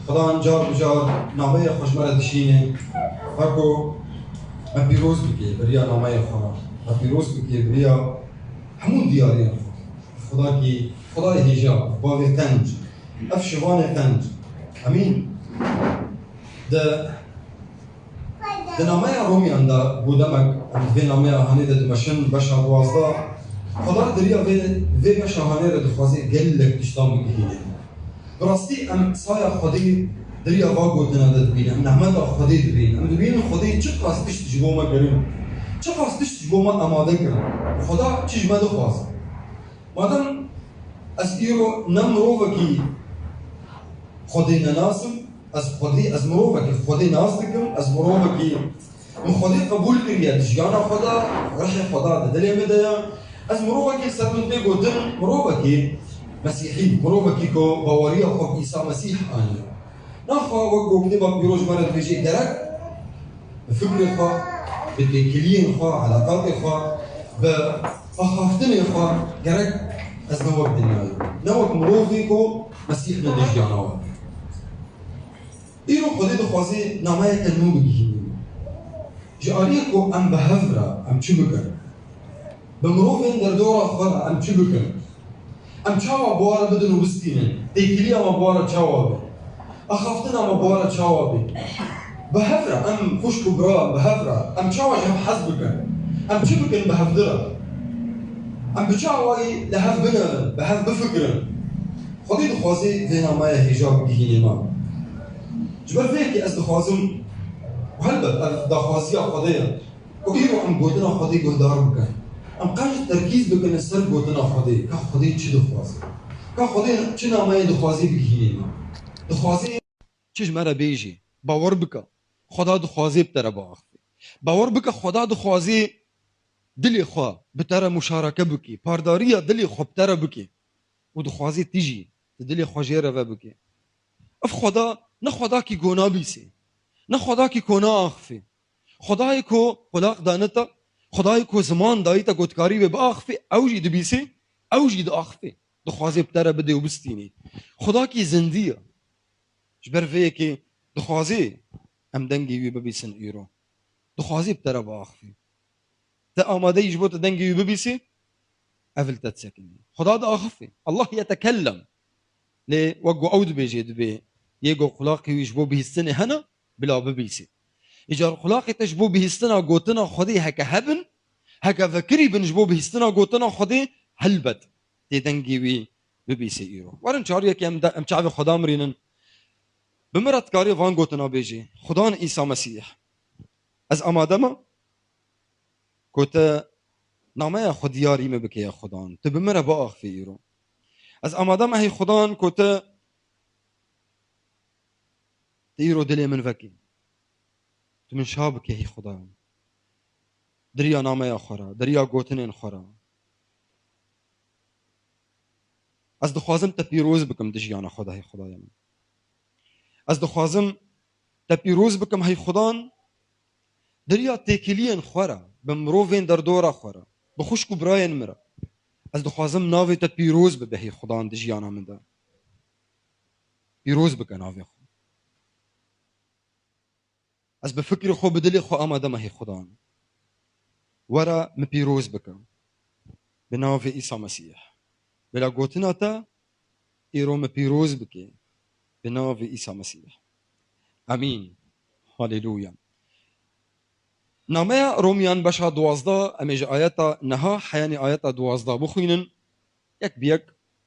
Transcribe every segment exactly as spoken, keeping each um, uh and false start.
Xweda em car bi car nameyê xwe ji me re dişîne. Weko me pîroz bike bi riya nameyê xwe. Me pîroz bike bi riya hemû diyariyên xwe. Xwedakî, Xwedayê hêja, bavê qenc. Ev şivanê qenc. Emîn. Di Di nameya Romyan de bo demek em di vê nameya hanê de dimeşin, beşa duwazdeh, Xweda di riya vê, vê beşa hanê re dixwaze gelek tiştan bigihîne. Bi rastî em saya Xwedê di riya va gotina de dibînin, em nehmeta Xwedê dibînin. Em dibînin Xwedê çiqas tişt ji bo me kirin, çiqas tişt ji bo me amade kirin. Xweda çi ji me dixwaze? Madem ez îro ne mirovekî Xwedê nenas im, ez Xwedê, ez mirovekî Xwedê nas dikim, ez mirovekî min Xwedê qebûl kiriye, di jiyana xwe de, rihê Xweda di dilê min de ye. Ez mirovekî li ser min tê gotin, mirovekî Mesîhî, mirovekî ku baweriya xwe bi Îsa Mesîh aniye. Naxa wek ku kitêba pîroz ji me re dibêje, gerek bi fikrê xwe, bi têkiliyên xwe, eleqatê xwe, bi axaftinê xwe gerek ez ne wek dinyayê, ne wek mirovê ku Mesîh ne di jiyana we. Îro Xwedê dixwaze nameyeke nû bigihînî. Ji aliyê ku em bi hev re em çi bikin? Bi mirovên derdora xwe re em çi bikin? Em çawa bi wa re bidin û bistînin? Têkiliya me bi wa re çawa be? Axaftina me bi wa re çawa be? Bi hev re em xwişk û bira, bi hev re em çawa ji hev hez bikin? Em çi bikin bi hevdi re? Em bi çi awayî li hev binerin, bi hev bifikirin? Xwedê dixwaze vê namaya hêja bigihînê me. Ji ber vê yekê ez dixwazim, û helbet ev daxwaziya Xwedê ye, ku îro em gotina Xwedê guhdar bikin. Em qenc terkîz bikin li ser gotina Xwedê. Ka Xwedê çi dixwaze? Ka Xwedê çi nameyê dixwaze bigihînê me? Dixwaze çi ji me re bêjî? Bawer bike, Xweda dixwaze bi te re biaxife. Bawer bike, Xweda dixwaze dilê xwe bi te re muşareke bike, pardariya dilê xwe bi te re bike. Û dixwaze tu jî di dilê xwe jê re ve bike. Ev Xweda ne Xwedakî ku nabîse, ne Xwedakî ku naaxife. Xwedayê ku qulaq dane te, Xwedayê ku ziman dayî te ku dikarî wê biaxife, ew jî dibîse, ew jî diaxife. Dixwaze bi te re bide û bistînî. Xwedakî zindî ye. Ji ber vê yekê dixwaze em dengê wî bibîsin îro. Dixwaze bi te re biaxife. Te amade yî ji bo te dengê wî bibîsî, ev li te disekinî. Xuda diaxifî. Allah yetekellem. Lê wek ku ew dibêjê dibê, yê ku qulaqê wî ji bo bihîstinê hene, bila bibîsî. Îcar qulaqê te ji bo bihîstina gotina Xwedê heke hebin, heke vekirî bin ji bo bihîstina gotina Xwedê, helbet tê dengê wî bibîsî îro. Werin çariyekê em de, em çavê Xweda mirînin. Bi min re dikarî van gotina bêjî, Xudan Îsa Mesîh. Ez amade me ku te nameya xwe diyarî min bike ya Xudan. Tu bi min re biaxivî îro. Ez amade me hey Xudan ku te, te îro dilê min vekî. Tu min şa bike hey Xudan. Di riya nameya xwe re, di riya gotinên xwe re. Ez dixwazim te pîroz bikim di jiyana xwe de hey Xwedaya min. Ez dixwazim te pîroz bikim hey Xudan, di riya têkiliyên xwe re, bi mirovên derdora xwe re, bi xwişk û birayên min re. Ez dixwazim navê te pîroz bibe hey Xudan di jiyana min de. Pîroz bike navê xwe. Ez bi fikrê xwe, bi dilê xwe amade me hey Xudan. Were min pîroz bike. Bi navê Îsa Mesîh. Bila gotina te îro min pîroz bike. Bi navê Îsa Mesîh. Amîn. Haleluya. Nameya Romiyan beşa duwazdeh, em ê ji ayeta neha heyanî ayeta duwazdeh bixwînin. Yek bi yek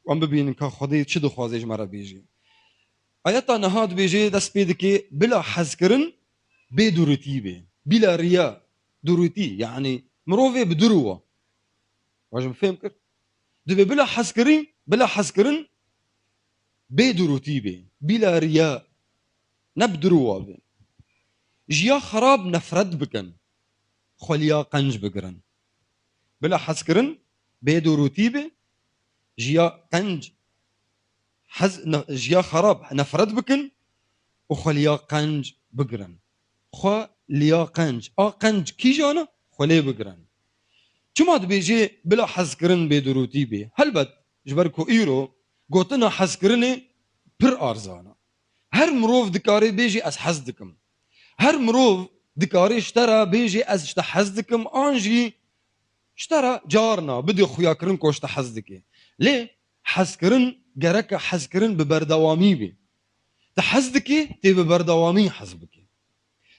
wan bibînin ka Xwedê çi dixwaze ji me re bêjê. Ayeta neha dibêje, dest pê dike, bila hezkirin bê durûtî bê. Bila riya, durûtî, yanî mirovê bi dûr wa. Wa ji min fêm kir? Dibê bila hezkirin, bila hezkirin bê durûtî bê. Bila riya, ne bi dûr wa bê. Ji ya xerab nefret bikin. Xweliya qenc bigirin. Bila hezkirin bê durûtî be, ji ya qenc hez, ne, ji ya xerab nefret bikin û xweliya qenc bigirin. Xweliya qenc. A qenc kîjan e? Xwelê bigirin. Çima dibêje bila hezkirin bê durûtî be? Helbet, ji ber ku îro gotina hezkirinê pir arzan e. Her mirov dikarê bêjî ez hez dikim. Her mirov dikarê ji te re bêjî ez ji te hez dikim, an jî ji te re carna bidê xuyakirin ku ji te hez dike. Lê hezkirin gereke hezkirin bi berdewamî bê. Tu hez dikî, tê bi berdewamî hez bikî.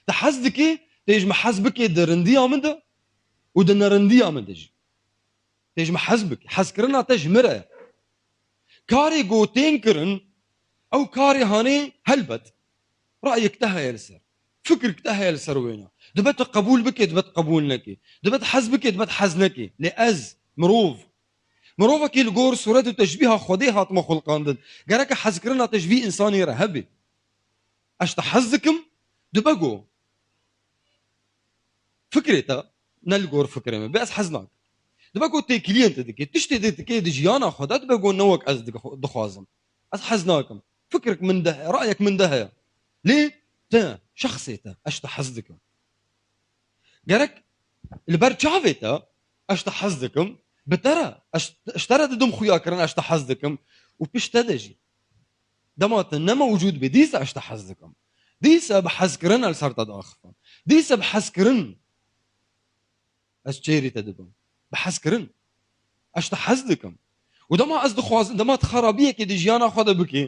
Tu hez dikî, tê ji min hez bikê di rindiya min de û di nerindiya min de jî. Tê ji min hez bikî. Hezkirina te ji min re ye. Karê ku tên kirin, ew karê hanê helbet rayek te heye li ser. Fikirek te heye li ser wêna. Dibe tu qebûl bikê, dibe tu qebûl nekê. Dibe tu hez bikê, dibe tu hez nekê. Lê ez, mirov, mirovekî li gor sûret û teşbîha Xwedê hatime xulqandin. Gereke hezkirina te ji vî însanî re hebe. Ez ji te hez dikim, dibe ku fikrê te ne li gor fikrê min be, ez hez nakim. Dibe ku têkiliyên te dikê, tiştê te dikê di jiyana xwe de, dibe ku ne wek ez dixwe-, dixwazim. Ez hez nakim. Fikrek min de heye, rayek min de heye. Lê te, şexsê te, ez ji te hez dikim. Gerek li ber çavê te ez ji te hez dikim, bi te re, ez ji te re didim xuya kirin, ez ji te hez dikim û pişt te de jî. Dema te ne mewcûd bê, dîsa ez ji te hez dikim. Dîsa bi hezkirin ez li ser te diaxifim. Dîsa bi hezkirin ez çêrî te dibim. Bi hezkirin. Ez ji te hez dikim. Û dema ez dixwazim, dema tu xerabiyekê di jiyana xwe de bikî,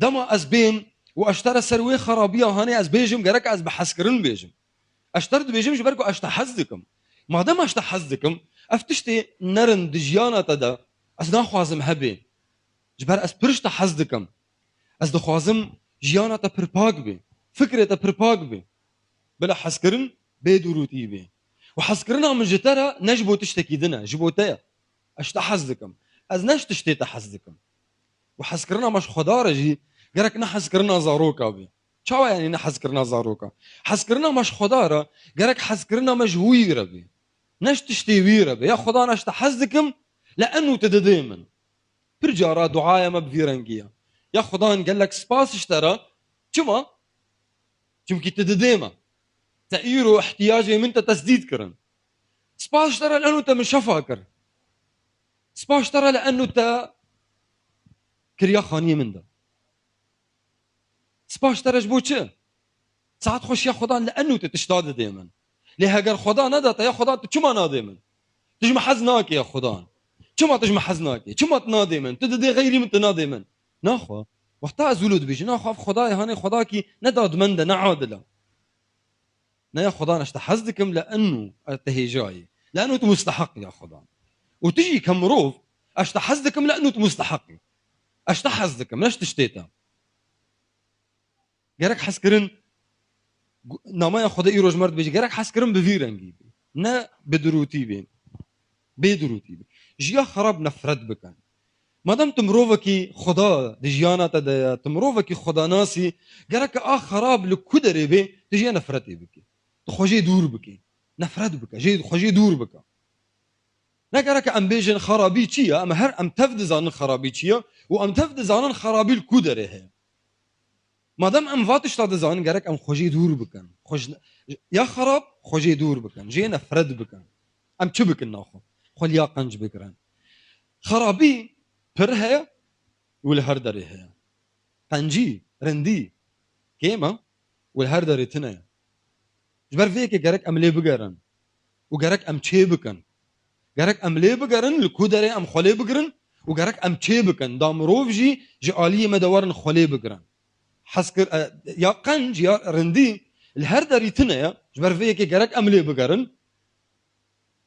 dema ez bêm û ez ji te re ser wê xerabiya hanê ez bêjim, gerek ez bi hezkirin bêjim. Ez ji te re dibêjim ji ber ku ez ji te hez dikim. Madem ez ji te hez dikim, ev tiştê nerin di jiyana te de, ez naxwazim hebe. Ji ber ez pir ji te hez dikim. Ez dixwazim jiyana te pir pak be, fikrê te pir pak be. Bila hezkirin bê dûrûtî be. Û hezkirina min ji te re ne ji bo tiştekî din e, ji bo te ye. Ez ji te hez dikim. Ez ne ji tiştê te hez dikim. Û hezkirina me ji Xweda re jî gerek ne hezkirina zaroka be. Çawa, yanî ne hezkirina zaroka? Hezkirina me ji Xweda re gerek hezkirina me ji wî re be. Ne ji tiştê wî re be. Ya Xweda, ez ji te hez dikim, li enû tu didê min. Pir cara duaya me bi vî rengî ye. Ya Xweda, gelek spas ji te re. Çima? Çimkî tu didê me. Te îro ihtiyacê min te tesdîd kirin. Spas ji te re li enû te min şefa kir. Spas ji te re li enû te kiriya xaniyê min de. Spas ji te re ji bo çi? Saet xweş ya Xwedan, li enû tu tişta didê min. Lê heger Xweda neda te, ya Xwedan, tu çima nadê min? Tu ji min hez nakî ya Xwedan. Çima tu ji min hez nakî? Çima tu nadê min? Tu didê xeyrî min, tu nadê min. Naxwe. Wexta ez wilo dibêjim, naxwe ev Xwedayê hanê Xwedakî ne dadmend e, ne adil e. Ne ya Xwedan, ez ji te hez dikim, li enû te hêjayî. Li enû tu musteheq ya Xwedan. Û tu jî ke mirov, ez ji te hez dikim, li enû tu musteheq î. Ez ji te hez dikim, ne ji tiştê te. Gerek hezkirin, gu-, nameya Xwedê îro ji me re dibêje, gerek hezkirin bi vî rengî bê. Ne bi dirûtî bê. Bê dirûtî bê. Ji ya xerab nefret bikin. Madem tu mirovekî Xweda di jiyana te de ye, tu mirovekî Xwedanasî, gereke a xerab li ku derê bê, tu ji ya nefretê bikî. Tu xwe jê dûr bikî. Nefret bike, jê, xwe jê dûr bike. Ne gereke em bêjin xerabî çi ye, em her, em tev dizanin xerabî çi ye û em tev dizanin xerabî li ku derê heye. Madem em va tişta dizanin, gerek em xwe jê dûr bikin. Xwe ji, ya xerab xwe jê dûr bikin, jê nefret bikin. Em çi bikin naxwe? Xwe li ya qenc bigirin. Xerabî pir heye û li her derê heye. Qencî, rindî, kêm e û li her derê tune ye. Ji ber vê yekê gerek em lê bigerin û gerek em çê bikin. Gerek em lê bigerin, li ku derê em xwe lê bigirin û gerek em çê bikin. Da mirov jî ji aliyê me de werin xwe lê bigirin. Hezkir, e, ya qenc ya rindî li her derî tune ye. Ji ber vê yekê gerek em lê bigerin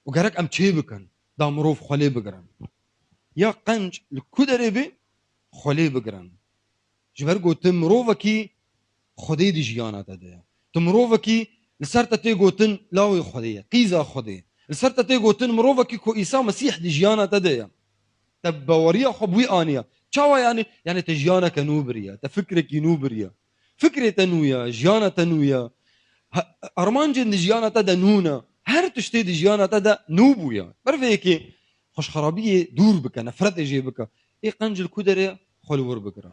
û gerek em çê bikin. Da mirov xwe lê bigirin. Ya qenc li ku derê bê, xwe lê bigirin. Ji ber ku tu mirovekî Xwedê di jiyana te de ye. Tu mirovekî li ser te tê gotin lawê Xwedê ye, qîza Xwedê. Li ser te tê gotin mirovekî ku Îsa Mesîh di jiyana te de ye. Te baweriya xwe bi wî aniye. Çawa yani? Yani te jiyaneke nû biriye, te fikrekî nû biriye. Fikrê te nû ye, jiyana te nû ye. Ha, armancên di jiyana te de nû ne. Her tiştê di jiyana te de nû bûye. Ber vê yekê xwe ji xerabiyê dûr bike, nefretê jê bike. Ê qenc li ku derê xwe li wir bigire.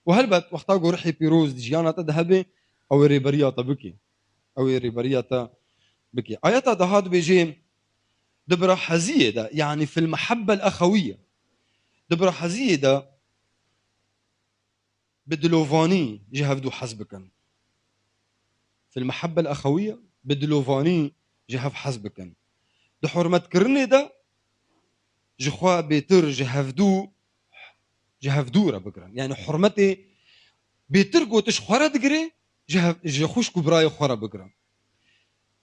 Û helbet wexta ku ruhê pîroz di jiyana te de hebe, ew ê rêberiya te bike. Ew ê rêberiya te bike. Ayeta daha dibêje, di biraheziyê de, yani fil mehebbel exewiye. Di biraheziyê de bi dilovanî ji hevdû hez bikin. Fil mehebbe el exewiye, bi dilovanî ji hev hez bikin. Di hurmetkirinê de ji xwe bêtir ji hevdû, ji hevdû re bigirin. Yani hurmetê bêtir gotiş xwe re digire, ji hev-, ji xwişk û birayê xwe re bigirin.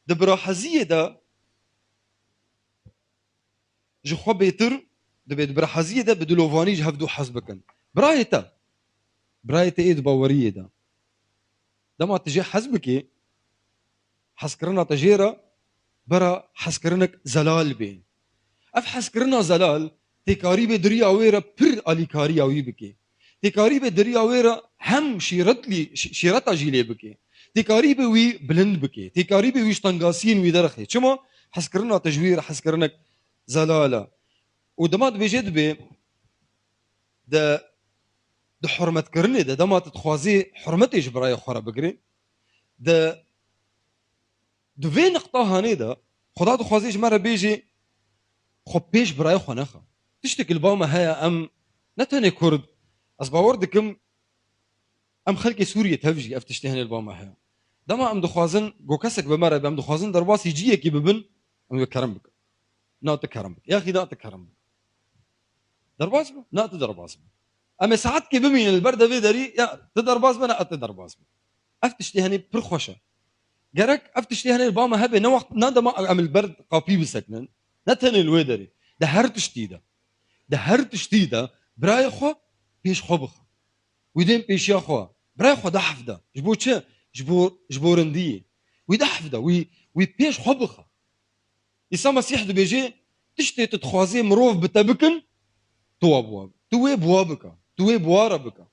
Di biraheziyê de ji xwe bêtir dibe, di biraheziyê de bi dilovanî ji hevdû hez bikin. Birayê te, birayê te ê di baweriyê de. Dema tu jê hez bikê, hezkirina te jê re bera hezkirinek zelal bê. Ev hezkirina zelal tê karî bê di riya wê re pir alîkariya wî bikê. Tê karî bê di riya wê re hem şîretlî-, şî-, şîreta jî lê bikê. Tê karî bê wî bilind bikê. Tê karî bê wî ji tengasiyên wî derxê. Çima? Hezkirina te ji wî re hezkirinek zelal e. Û dema dibêje dibê, de, di hurmetkirinê de, dema tu dixwazî hurmetê ji birayê xwe re bigirê, de, di vê niqta hanê de, Xweda dixwazê ji me re bêjê, xwe pêş birayê xwe nexe. Tiştek li ba me heye, em ne tenê Kurd, ez bawer dikim, em xelkê Sûriyê tev jî ev tiştê hene li ba me heye. Dema em dixwazin, go kesek bi me re be, em dixwazin derbasî ciyekî bibin, em wê kerem bikin. Na tu kerem bike. Yaxî na tu kerem bike. Derbas be? Na tu derbas be. Em ê saetkê bimînin li ber devê derî, ya tu derbas be, na tu derbas be. Ev tiştê henê pir xweş e. Gerek ev tiştê henê li ba me hebe, ne wext, ne dema em li ber qapî bisekinin, ne tenê li wê derê. Di her tiştî de. Di her tiştî de birayê xwe pêş xwe bixe. Wî dên pêşiya xwe. Birayê xwe dehf de. Ji bo çi? Ji bo, ji bo rindiyê. Wî dehf de. Wî, wî pêş xwe bixe. Îsa Mesîh dibêje, tiştê tu dixwazê mirov bi te bikin, tu wa bi wa, tu wê bi wa bike, tu wê bi wa re bike.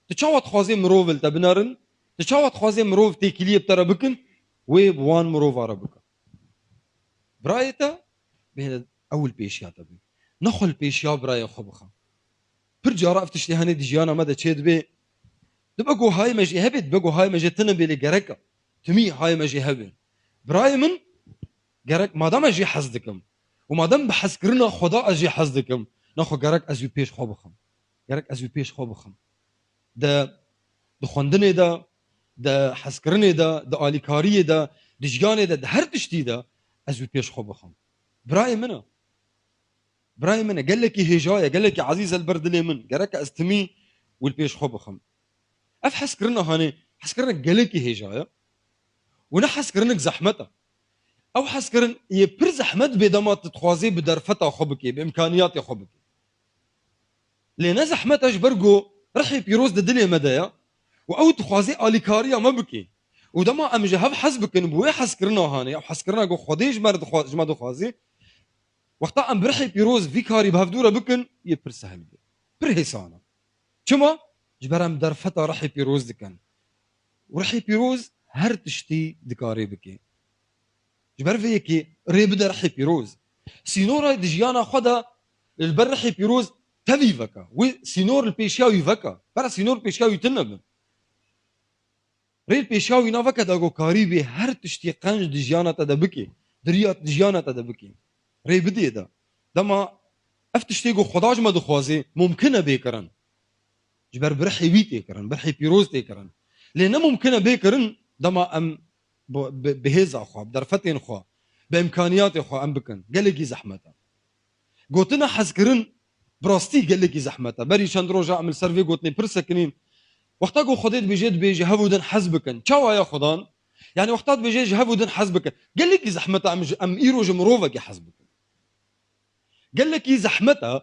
Tu çawa dixwazê mirov li te binerin? Tu çawa dixwazê mirov têkiliyê bi te re bikin? Wê bi wan mirova re bike. Birayê te bêhne ew li pêşiya te bê. Nexwe li pêşiya birayê xwe bixe. Pir cara ev tiştê henê di jiyana me de çê dibê. Dibe ku hayê me jê hebe, dibe ku hayê me jê tune bê lê gerek e. Timî hayê me jê hebe. Birayê min, gerek madem ez jê hez dikim û madem bi hezkirina Xweda ez jê hez dikim, nexwe gerek ez wî pêş xwe bixim. Gerek ez wî pêş xwe bixim. Di, di xwendinê de, di hezkirinê de, di alîkariyê de, di jiyanê de, di her tiştî de ez wî pêş xwe bixim. Birayê min e. Birayê min e, gelekî hêja ye, gelekî ezîz e li ber dilê min. Gerek ez timî wî li pêş xwe bixim. Ev hezkirina hanê, hezkirina gelekî hêja ye. Û ne hezkirinek zehmet e. Ew hezkirin yê pir zehmet bê dema tu dixwazê bi derfeta xwe bikê, bi îmkaniyatê xwe bikê. Lê ne zehmet e ji ber ku rihê pîroz di dilê me de ye û ew dixwazê alîkariya me bikê. Û dema em ji hev hez bikin, bi wê hezkirina hanê, ew hezkirina ku Xwedê ji me re dixwa-, ji me dixwazê, wexta em bi rihê pîroz vî karî bi hevdû re bikin, yê pir sehil bê. Pir hêsan e. Çima? Ji ber em derfeta rihê pîroz dikin. Û rihê pîroz her tiştî dikarê bike. Ji ber vê yekê rê bide rihê pîroz. Sînora di jiyana xwe de li ber rihê pîroz tevî veke. Wê sînor li pêşiya wî veke. Bera sînor pêşiya wî tune be. Rê pêşiya wî naveke dagokarî bê her tiştî qenc di jiyana te de bikê. Di riya di jiyana te de bikê. Rê bidê de. Dema ev tiştê ku Xweda ji me dixwazê, mumkin e bê kirin. Ji ber birhê wî tê kirin, birhê pîroz tê kirin. Lê ne mumkin e bê kirin, dema em bi, bi, bi hêza xwe, bi derfetên xwe, bi îmkaniyatê xwe em bikin. Gelekî zehmet e. Gotina hezkirin bi rastî gelekî zehmet e. Berî çend roja em li ser vê gotinê pir sekinîn. Wexta ku Xwedê dibêje, dibêje hev û din hez bikin. Çawa ya Xwedan? Yani wexta dibêje ji hev û din hez bikin. Gelekî zehmet e em ji, em îro ji mirovekî hez bikin. Gelekî zehmet e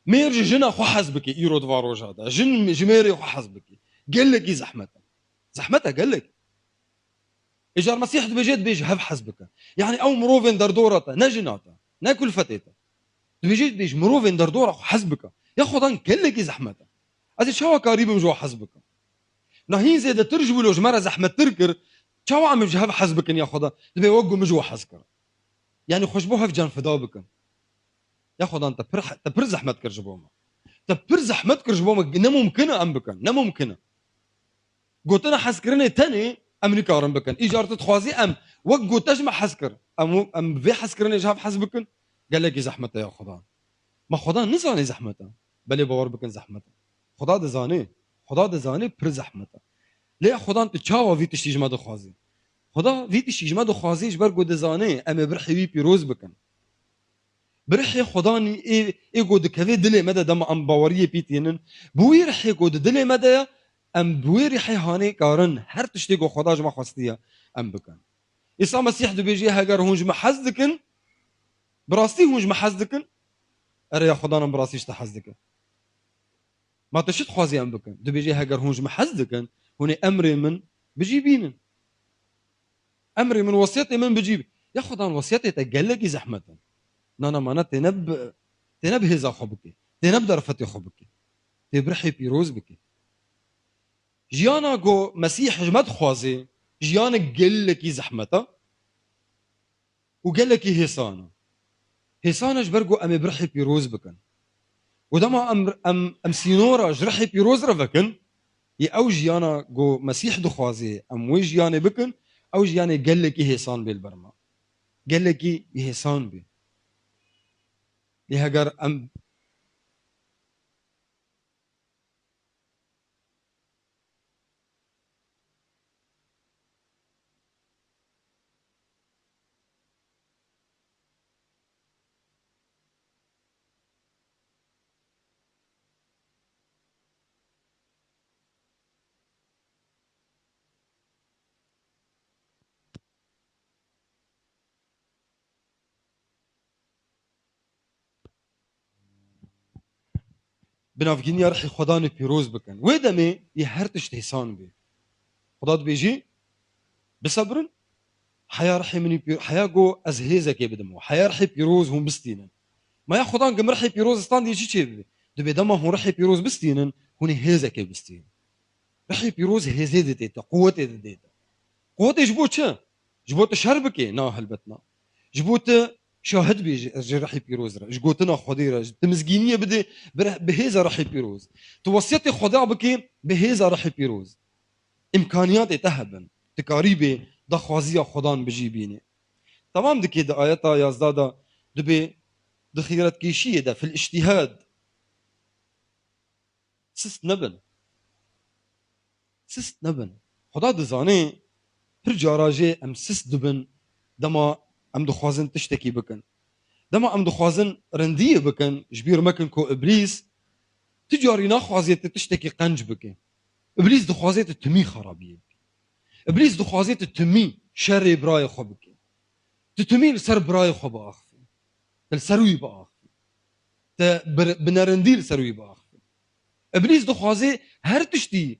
mêr ji jina xwe hez bike îro di van roja de. Jin ji mêrê xwe hez bike. Gelekî zehmet e. Zehmet e gelek. Îcar Mesîh dibêje, dibêje hev hez bike. Yani ew mirovên derdora te, ne jina te, ne kulfetê te. Dibêje, dibêje mirovên derdora xwe hez bike. Ya Xwedan gelekî zehmet e. Ez ê çawa karîbim ji we hez bikim? Na hîn zêdetir ji wilo ji me re zehmettir kir, çawa em ji hev hez bikin ya Xwedan? Dibê wek ku min ji we hez kir. Yani xwe ji bo hev canfida bikin. Ya Xwedan te pir, te pir zehmet kir ji bo me. Te pir zehmet kir ji bo me. Ne mumkin e em bikin. Ne mumkin e. Gotina hezkirinê tenê em nikarin bikin. Îcar tu dixwazî em wek ku te ji me hez kir. Em, em bi vê hezkirinê ji hev hez bikin. Gelekî zehmet e ya Xwedan. Ma Xwedan nizanê zehmet e? Belê bawer bikin zehmet e. Xweda dizanê. Xuda dizane pir zehmet e. Lê Xudan tu çawa vî tiştî ji me dixwazî? Xuda vî tiştî ji me dixwazî ji ber ku dizane em ê bi rihê wî pîroz bikin. Bi rihê Xudanî ê, ê ku dikeve dilê me de dema em baweriyê pî tînin, bi wî rihê ku di dilê me de ye, em bi wê rihê hanê karin her tiştê ku Xuda ji me xwestiye em bikin. Îsa Mesîh dibêje, heger hûn ji min hez dikin, bi rastî hûn ji min hez dikin? Erê ya Xudan em bi rastî ji te hez dikin. Ma tu çi dixwazî em bikin? Dibêje, heger hûn ji min hez dikin, hûn ê emrê min bi cî bînin. Emrê min, wesiyetê min bi cî bî. Ya Xudan, wesiyetê te gelekî zehmet in. Na, na, ma na têne bi, têne bi hêza xwe bike. Têne bi derfetê xwe bike. Tê bi rihê pîroz bike. Jiyana ku Mesîh ji me dixwaze, jiyanek gelekî zehmet e û gelekî hêsan e. Hêsan e ji ber ku em ê bi rihê pîroz bikin. Û dema em, em, em sînora ji rihê pîroz re vekin, yê ew jiyana ku Mesîh dixwaze em wê jiyanê bikin, ew jiyanê gelekî hêsan bê li ber me. Gelekî hêsan bê. Lê heger em bi navgîniya rihê Xudanê pîroz bikin. Wê demê yê her tişt hêsan bê. Xuda dibêjî, bisebrin, heya rihê min ê pî-, heya ku ez hêzekê bidim û heya rihê pîroz hûn bistînin. Ma ya Xudan ku min rihê pîroz standî çi çê bibe? Dibê dema hûn rihê pîroz bistînin, hûn ê hêzekê bistînin. Rihê pîroz hêzê didê te, quwetê didê te. Quwetê ji bo çi? Ji bo tu şer bikê? Na, helbet na. Ji bo tu şahid bê ji, ji rihê pîroz re, ji gotina Xwedê re, ji tu mizgîniyê bidê bi rih-, bi hêza rihê pîroz. Tu wesiyetê Xweda bikê bi hêza rihê pîroz. Îmkaniyatê te hebin. Tu karî bê daxwaziya Xwedan bi cî bînê. Temam dikê di ayeta yazdeh de dibê di xîretkêşiyê de, fil îctîhad. Sist nebin. Sist nebin. Xuda dizane, pir cara jê em sist dibin, dema em dixwazin tiştekî bikin. Dema em dixwazin rindiyê bikin, ji bîr mekin ku Îblîs ti carî naxwazê tu tiştekî qenc bike. Îblîs dixwazê tu timî xerabiyê bikî. Îblîs dixwazê tu timî şerê birayê xwe bikî. Tu timî li ser birayê xwe biaxivî. Tu li ser wî biaxivî. Te bi, bi nerindî li ser wî biaxivî. Îblîs dixwazê her tiştî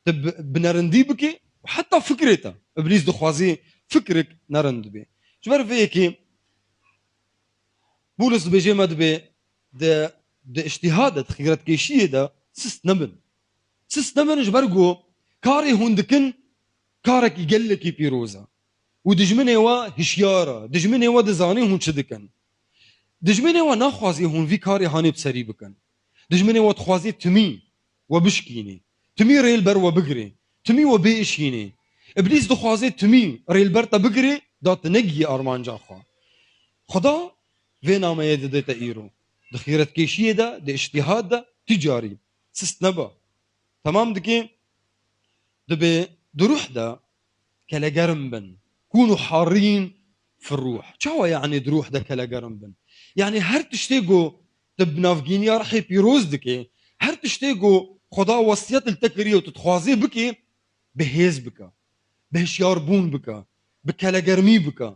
tu bi, bi nerindî bikî û heta fikrê te. Îblîs dixwazê fikrek nerind bê. Ji ber vê yekê Pûlis dibêje me dibê di, di îctîhad de, di xîretkêşiyê de sist nebin. Sist nebin ji ber ku karê hûn dikin karekî gelekî pîroz e. Û dijminê we hişyar e. Dijminê we dizanî hûn çi dikin. Dijminê we naxwazî hûn vî karê hanê bi serî bikin. Dijminê we dixwazî timî we bişkînî. Timî rê li ber we bigirê. Timî we bêişînê. Îblîs dixwazê timî rê li ber te bigirê, da tu negihî armanca xwe. Xuda vê nameyê dide te îro. Di xîretkêşiyê de, di îctîhad de, ti carî sist nebe. Temam dike, dibê di ruh de kelegerm bin. Kûnû harîn fir ruh. Çawa, yanî di ruh de kelegerm bin? Yanî her tiştê ku tu bi navgîniya rihê pîroz dikê, her tiştê ku Xweda wesiyet li te kiriye û tu dixwazê bikê, bi hêz bike, bi hişyarbûn bike, bi kelegermî bike.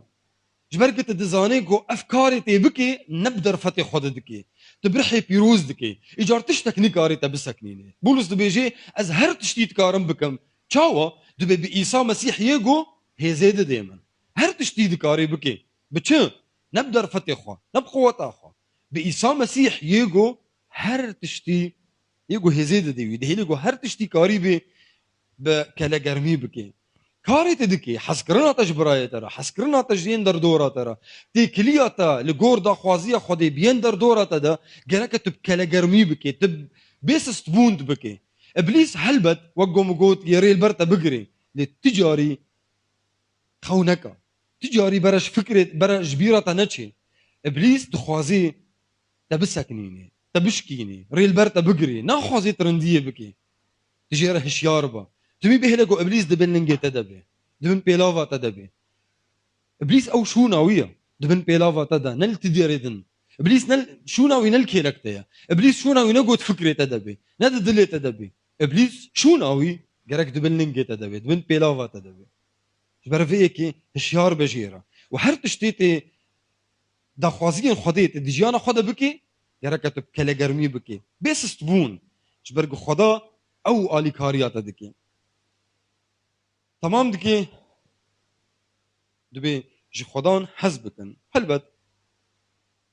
Ji ber ku tu dizanê ku ev karê tê bikê, ne bi derfetê xwe de dikê. Tu bi rihê pîroz dikê. Îcar tiştek nikarê te biseknînê. Pûlus dibêje, ez her tiştî dikarim bikim. Çawa? Dibê bi Îsa Mesîh yê ku hêzê didê min. Her tiştî dikarê bikê. Bi çi? Ne bi derfetê xwe, ne bi quweta xwe. Bi Îsa Mesîh yê ku her tiştî, yê ku hêzê didê wî, dihêlê ku her tiştî karî bê bi kelegermî bikê. Karê te dikê, hezkirina te ji birayê te re, hezkirina te ji yên derdora te re, têkiliya te li gor daxwaziya Xwedê bi yên derdora te de, gereke tu bi kelegermî bikê, tu bê sistbûn bikê. Îblîs helbet, wek ku min got, yê rê li ber te bigirê, lê ti carî xew neke. Ti carî bere ji fikrê, bere ji bîra te neçê. Îblîs dixwazê te biseknînê, te bişkînê, rê li ber te bigirê, naxwazê tu rindiyê bikê. Tu jê re hişyar be. Tu mî bihêle ku Îblîs di bin lingê te de be. Di bin pêlava te de be. Îblîs ew şûna wî ye. Di bin pêlava te de. Ne li tu derê din. Îblîs ne li, şûna wî ne li kêlek te ye. Îblîs şûna wî ne got fikrê te de be. Ne di dilê te de be. Îblîs şûna wî gerek di bin lingê te de be. Di bin pêlava te de be. Ji ber vê yekê hişyar be jê re. Û her tiştê tê daxwaziyên Xwedê tê di jiyana xwe de bikê, gereke tu bi kelegermî bikê. Bê sistbûn. Ji ber ku Xweda ew alîkariya te dike. Temam dike, dibê ji Xwedan hez bikin. Helbet,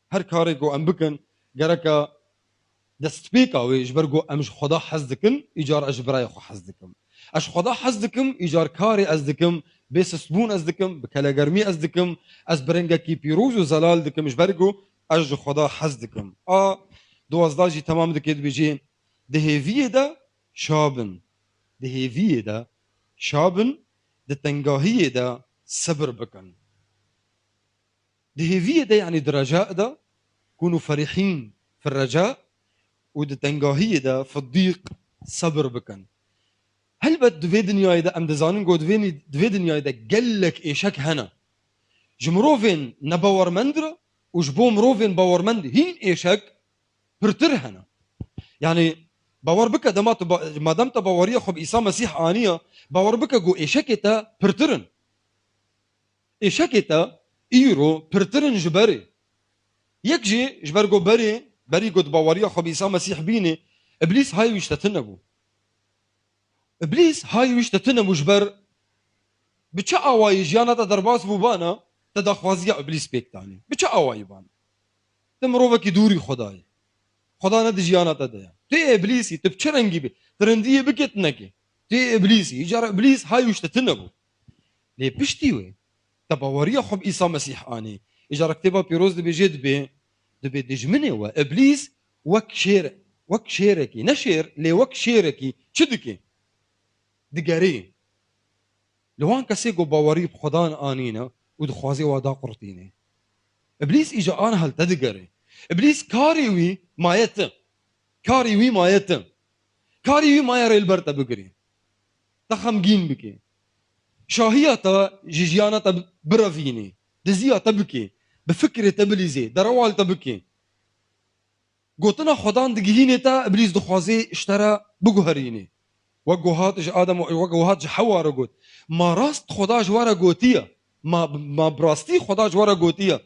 her karê ku em bikin, gereke destpêka wê, ji ber ku em ji Xweda hez dikin, îcar ez ji birayê xwe hez dikim. Ez ji Xweda hez dikim, îcar karê ez dikim, bê sistbûn ez dikim, bi kelegermî ez dikim, ez bi rengekî pîroz û zelal dikim, ji ber ku ez ji Xweda hez dikim. A duwazdeh jî temam dike, dibêjê, di hêviyê de şa bin. Di hêviyê de şa bin, di tengahiyê de sebir bikin. Di hêviyê de, yanî di reca de, kûnû ferîhîn fi reca, û di tengahiyê de fi dîq sebir bikin. Helbet di vê dinyayê de em dizanin ku di vê nî-, di vê dinyayê de gelek êşek hene. Ji mirovên nebawermend re û ji bo mirovên bawermend hîn êşek pirtir hene. Yanî bawer bike, dema tu ba-, madem te baweriya xwe bi Îsa Mesîh aniye, bawer bike ku êşekê te pirtir in. Êşekê te îro pirtir in ji berê. Yek jî ji ber ku berê, berî ku tu baweriya xwe bi Îsa Mesîh bînê, Îblîs hay wî ji te tune bû. Îblîs hay wî ji te tune bû ji ber bi çi awayî jiyana te derbas bû bana, te daxwaziya Îblîs pêk danî. Bi çi awayî bana? Tu mirovekî dûrî Xwedayê. Xweda ne di jiyana te de ye. Tu yê Îblîsî, tu bi çi rengî bî? Tu rindiyê bikê tu nekê. Tu yê Îblîsî. Îcar Îblîs hay û ji te tune bû. Lê piştî wê, te baweriya xwe bi Îsa Mesîh anî. Îcar Kitêba Pîroz dibêje dibê, dibê dijminê we, Îblîs wek şêr, wek şêrekî, ne şêr, lê wek şêrekî çi dike? Digerê. Li wan kesê ku bawerî bi Xwedan anîne û dixwaze we daqurtîne. Îblîs îja aniha li te digere. Îblîs karê wî maye te. Karê wî maye te. Karê wî maye rê li ber te bigirê. Te xemgîn bike. Şahiya te ji jiyana te birevînê. Diziya te bike. Bi fikrê te bilîzê. Derewa li te bike. Gotina Xwedan digihînê te, Îblîs dixwazê ji te re biguherînê. Wek ku hat ji Adem, wek ku hat ji Hewa re got. Ma rast Xweda ji we re gotiye? Ma, ma bi rastî Xweda ji we re gotiye?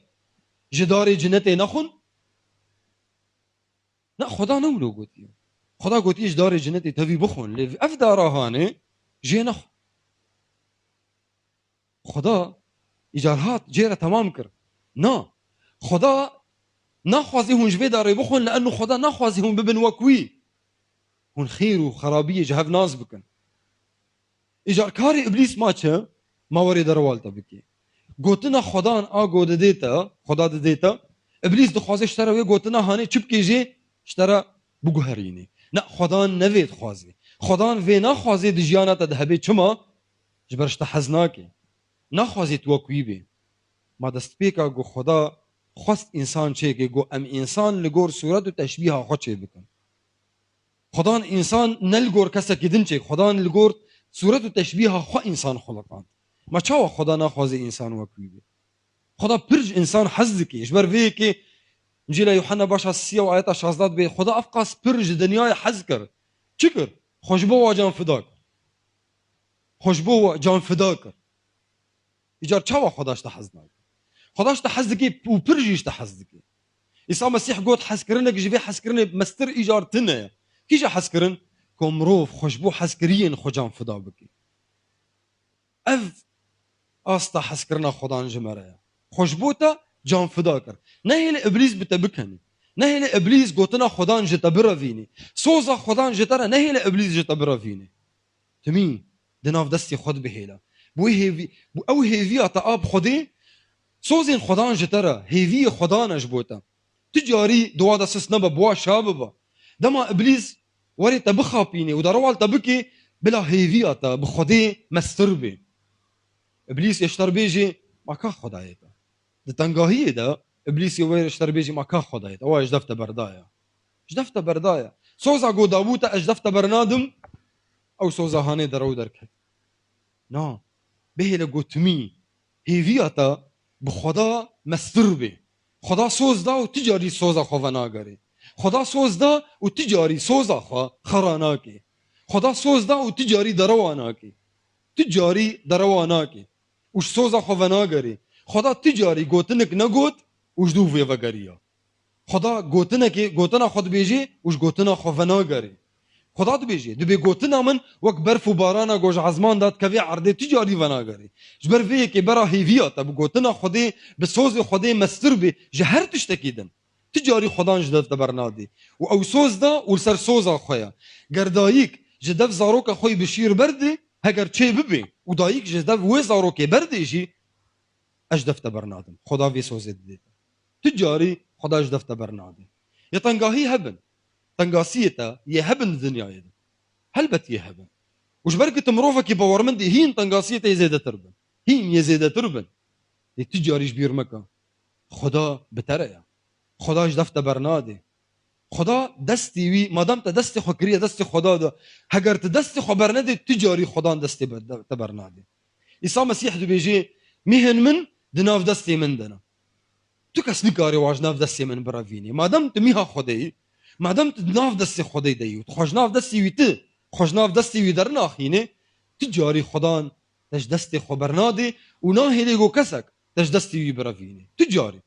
Ji darê cinetê nexwin? Ne, Xweda ne wilo gotiye. Xweda gotiye ji darê cinetê tevî bixwin. Lê ev dara hanê jê nexwin. Xweda îcar hat, cê re temam kir. Na. Xweda naxwazî hûn ji vê darê bixwin, li enû Xweda naxwazî hûn bibin wek wî. Hûn xêr û xerabiyê ji hev nas bikin. Îcar karê Îblîs ma çi? Ma werê derewa li te bikê. Gotina Xwedan a go didê te, Xweda didê te, Îblîs dixwaze ji te re wê gotina hanê çi bikê jê? Ji te re biguherînê. Ne, Xwedan ne vê dixwaze. Xwedan vê naxwaze di jiyana te de hebe, çima? Ji ber ji te hez nake. Naxwaze tu wek wî bê. Ma destpêka ku Xweda xwest însan çêke, ku em însan li gor sûret û teşbîha xwe çêbikin. Xwedan însan ne li gor kesekî din çêk, Xwedan li gor sûret û teşbîha xwe însan xuliqand. Ma çawa Xweda naxwaze însan wek wî bê? Xweda pir ji însan hez dike. Ji ber vê yekê Încîla Yuhanna başa sisiya û ayeta şazdeh dibê, Xweda ev qas pir ji dinyayê hez kir. Çi kir? Xwe ji bo we can fida kir. Xwe ji bo we can fida kir. Îcar çawa Xweda ji te hez nake? Xweda ji te hez dike û pir jî ji te hez dike. Îsa Mesîh got, hezkirinek ji vê hezkirinê mestir îcar tune ye. Kîja hezkirin? Ku mirov xwe ji bo hezkiriyên xwe can fida bike. Ev asta hezkirina Xwedan ji me re ye. Xwe ji bo te can fida kir. Nehêle Îblîs bi te bikenî. Nehêle Îblîs gotina Xwedan ji te birevînî. Soza Xwedan ji te re nehêle Îblîs ji te birevînî. Timî di nav destê xwe de bihêle. Bi wê hêvî, bi ew hêviya te a bi Xwedê, sozên Xwedan ji te re, hêviyê Xwedan e ji bo te. Tu carî di wa de sist nebe, bi wa şa bibe. Dema Îblîs werê te bixapînê û derewa li te bikê, bila hêviya te bi Xwedê mestir bê. Îblîs ê ji te re bêjê, ma ka Xwedayê te? Di tengahiyê de Îblîsê wê ji te re bêjî, ma ka Xwedayê te? Ew ji dev te berdaye. Ji dev te berdaye. Soza got dabû te, ez ji dev te bernadim. ew soza hanê derew derket. Na, bihêle gotimî, hêviya te bi Xweda mestir bê. Xweda soz da û tu carî soza xwe venagerê. Xweda soz da û tu carî soza xwe xera nake. Xweda soz da û tu carî derewa nake. Tu carî derewa nake. Û ji soza xwe venagerê. Xweda tu carî gotinek negot û ji dû vê vegeriya. Xweda gotinekê, gotina xwe dibêjê û ji gotina xwe venagerê. Xweda dibêjê, dibê gotina min wek berf û barana ku ji ezman de dikeve erdê tu carî venagerê. Ji ber vê yekê bera hêviya te bi gotina Xwedê, bi sozê Xwedê mestir bê ji her tiştekî din. Tu carî Xwedan ji dev te bernadê. Û ew soz da û li ser soza xwe ye. Ger dayik ji dev zaroka xwe yî bi şîr berdê, heger çê bibê û dayik ji dev wê zarokê berdê jî, ez ji dev te bernadim. Xweda vê sozê didê te. Tu carî Xweda ji dev te bernade. Yê tengahî hebin. Tengasiyê te yê hebin di dinyayê de. Helbet yê hebin. Û ji ber ku tu mirovekî bawermend î, hîn tengasiyê te yê zêdetir bin. Hîn yê zêdetir bin. Lê tu carî ji bîr meke. Xweda bi te re ye. Xweda ji dev te bernade. Xweda destê wî, madem te destê xwe kiriye destê Xweda de, heger tu destê xwe bernedê, tu carî Xwedan destê ber-, te bernade. Îsa Mesîh dibêje, mîhên min di nav destê min de ne. Tu kes nikare wa ji nav destê min birevînê. Madem tu mîha Xwedê yî, madem tu di nav destê Xwedê de yî û tu xwe ji nav destê wî tu, xwe ji nav destê wî dernaxînê, tu carî Xwedan te ji destê xwe bernadê û nahêlê ku kesek te ji destê wî birevînê. Tu carî.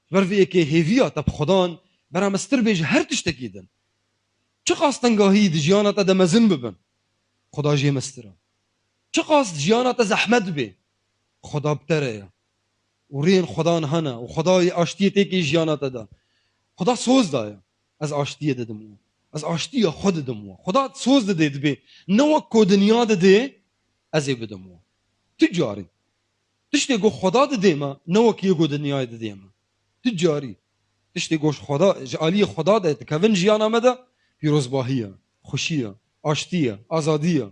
Ji ber vê yekê hêviya te bi Xwedan berameztir bê ji her tiştekî din. Çiqas tengahî di jiyana te de mezin bibin, Xweda jê mestir e. Çiqas di jiyana te zehmet bê, Xweda bi te re ye. Û rêyên Xwedan hene û Xweda yê aştiyê têkê jiyana te de. Xweda soz daye. Ez aştiyê didim we. Ez aştiya xwe didim we. Xweda soz didê dibê. Ne wek ku dinya didê, ez ê bidim we. Tu carî. Tiştê ku Xweda didê me, ne wek yê ku dinyayê didê me. Tu carî. Tiştê ku ji Xweda, ji aliyê Xweda de dikevin jiyana me de, pîrozbahî ye, xweşî ye, aştî ye, azadî ye,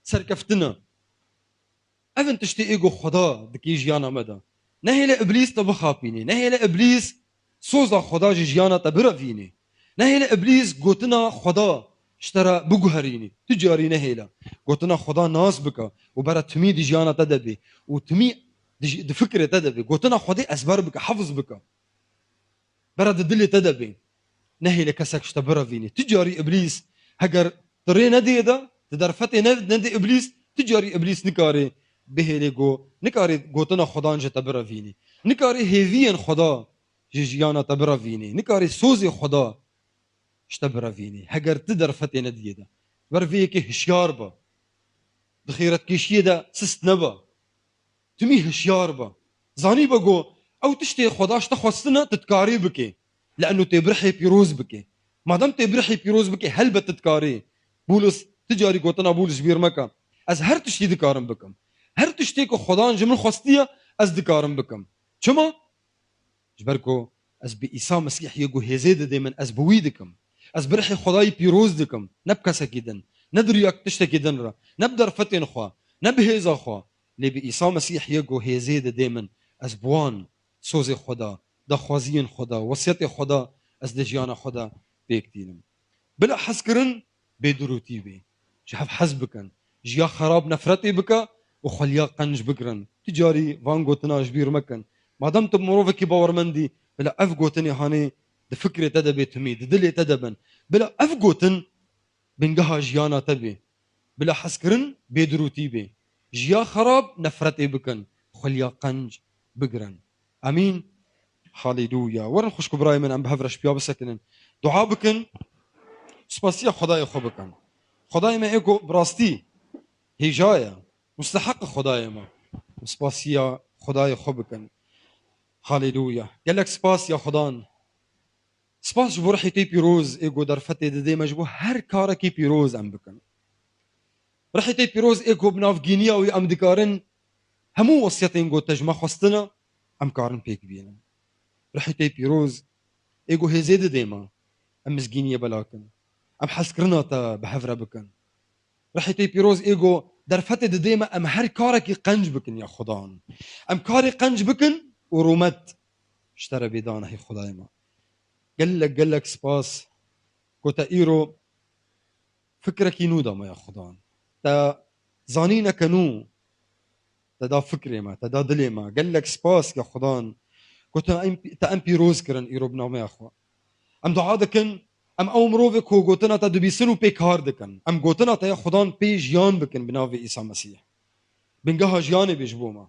serkeftin e. Ev in tiştê ê ku Xweda dikê jiyana me de. Nehêle Îblîs te bixapînê. Nehêle Îblîs soza Xweda ji jiyana te birevînê. Nehêle Îblîs gotina Xweda ji te re biguherînê. Tu carî nehêle. Gotina Xweda nas bike û bera timî di jiyana te de bê. Û timî di ji-, di fikrê te de bê. Gotina Xwedê ezber bike, hefz bike. Bera di dilê te de bê. Nehêle kesek ji te birevînê. Tu carî Îblîs, heger tu rê nedê de, tu derfetê ne-, nedê Îblîs, tu carî Îblîs nikarê bihêlê go, nikarê gotina Xwedan ji te birevînê. Nikarê hêviyên Xweda ji jiyana te birevînê. Nikarê sozê Xweda ji te birevînê. Heger tu derfetê nediyê de. Ber vê yekê hişyar be. Di xêretkêşiyê de sist nebe. Timî hişyar be. Zanîbe go ew tiştê Xweda ji te xwestine, tu dikarî bikê. Li eno tê bi rihê pîroz bikê. Madem tê bi rihê pîroz bikê, helbet tu dikarî. Bûlis, tu carî gotina Bûlis ji bîr meke. Ez her tiştî dikarim bikim. Her tiştê ku Xwedan ji min xwestiye, ez dikarim bikim. Çima? Ji ber ku ez bi Îsa Mesîh yê ku hêzê didê min, ez bi wî dikim. Ez bi rihê Xwedayî pîroz dikim, ne bi kesekî din, ne di riya tiştekî din re, ne bi derfetên xwe, ne bi hêza xwe. Lê bi Îsa Mesîh yê ku hêzê didê min, ez bi wan sozê Xweda, daxwaziyên Xweda, wesiyetê Xweda ez di jiyana xwe de pêk tînim. Bila hezkirin bêdirûtî bê. Ji hev hez bikin. Ji ya xerab nefretê bike û xweliya qenc bigirin. Tu carî van gotina ji bîr mekin. Madem tu mirovekî bawermend î, bila ev gotinê hanê di fikrê te de bê timî, di dilê te de bin. Bila ev gotin bingeha jiyana te bê. Bila hezkirin bêdirûtî bê. Ji ya xerab nefretê bikin, xweliya qenc bigirin. Emîn. Halelûya. Werin xwişk û birayê min, em bi hev re ji piya bisekinin. Dua bikin. Spasiya Xwedayê xwe bikin. Xwedayê me ê ku bi rastî hêja ye. Musteheq e Xwedayê me. Spasiya Xwedayê xwe bikin. Halelûya. Gelek spas ya Xwedan. Spas ji bo rihê te pîroz ê ku derfetê didê me ji bo her karekî pîroz em bikin. Rihê te pîroz ê ku bi navgîniya wî em dikarin hemû wesiyetên ku te ji me xwestine, em karin pêk bînin. Rihê te pîroz ê ku hêzê didê me, em mizgîniyê belakin. Em hezkirina te bi hev re bikin. Rihê te pîroz ê ku derfetê didê me, em her karekî qenc bikin ya Xudan. Em karê qenc bikin û rûmet ji te re bê dane hey Xudayê me. Gelek, gelek spas ku te îro Fikrekî nû da me ya Xudan. Te zanîneke nû te da fikrê me, te da dilê me. Gelek spas ya Xudan ku te em, te em pîroz kirin îro bi nameya xwe. Em dua dikin, em ew mirovê ku gotina te dibîsin û pê kar dikin. Em gotina te ya Xudan pê jiyan bikin bi navê Îsa Mesîh. Bingeha jiyanê bê ji bo me.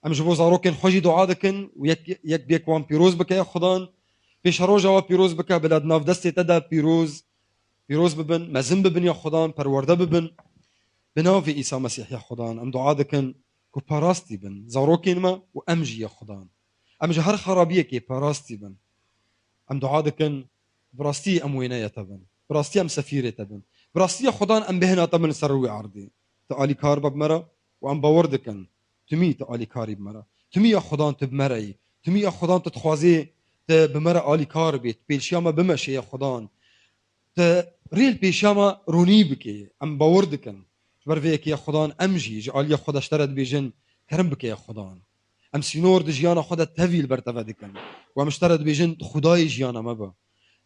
Em ji bo zarokên xwe jî dua dikin û yek, yek bi yek wan pîroz bike ya Xudan. Pêşeroja we pîroz bike, bila di nav destê te de pîroz, pîroz bibin, mezin bibin ya Xudan, perwerde bibin. Bi navê Îsa Mesîh ya Xudan, em dua dikin ku parastî bin zarokên me û em jî ya Xudan. Em ji her xerabiyekê parastî bin. Em dua dikin, bi rastî em wêneya te bin. Bi rastî em sefîrê te bin. Bi rastî ya Xudan em bêhna te bin li ser rûyê erdê. Tu alîkar be bi me re û em bawer dikin. Timî tu alîkarî bi me re. Timî ya Xudan tu bi me re yî. Timî ya Xudan tu dixwazê tu bi me re alîkar bî. Tu pêşiya me bimeşe ya Xudan. Tu rê li pêşiya me ronî bikê. Em bawer dikin. Ji ber vê yekê ya Xudan em jî ji aliya xwe de ji te re dibêjin, kerem bike ya Xudan. Em sînor di jiyana xwe de tevî li ber te ve dikin. Û em ji te re dibêjin, tu Xwedayê jiyana me be.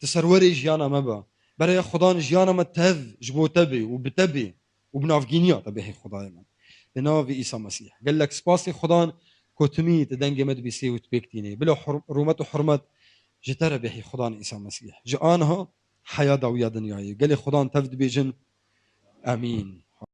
Tu serwerê jiyana me be. Berê ya Xudan jiyana me tev ji bo te bê û bi te bê û bi navgîniya te bê, hey Xwedayê me. Bi navê Îsa Mesîh. Gelek spasê Xudan ku timî tu dengê me dibîsê û tu pêk tînê. Bila hur-, rûmet û hurmet ji te re bê, hey Xudan Îsa Mesîh. Ji aniha heya dawiya dinyayê. Gelê Xudan tev dibêjin. Amîn.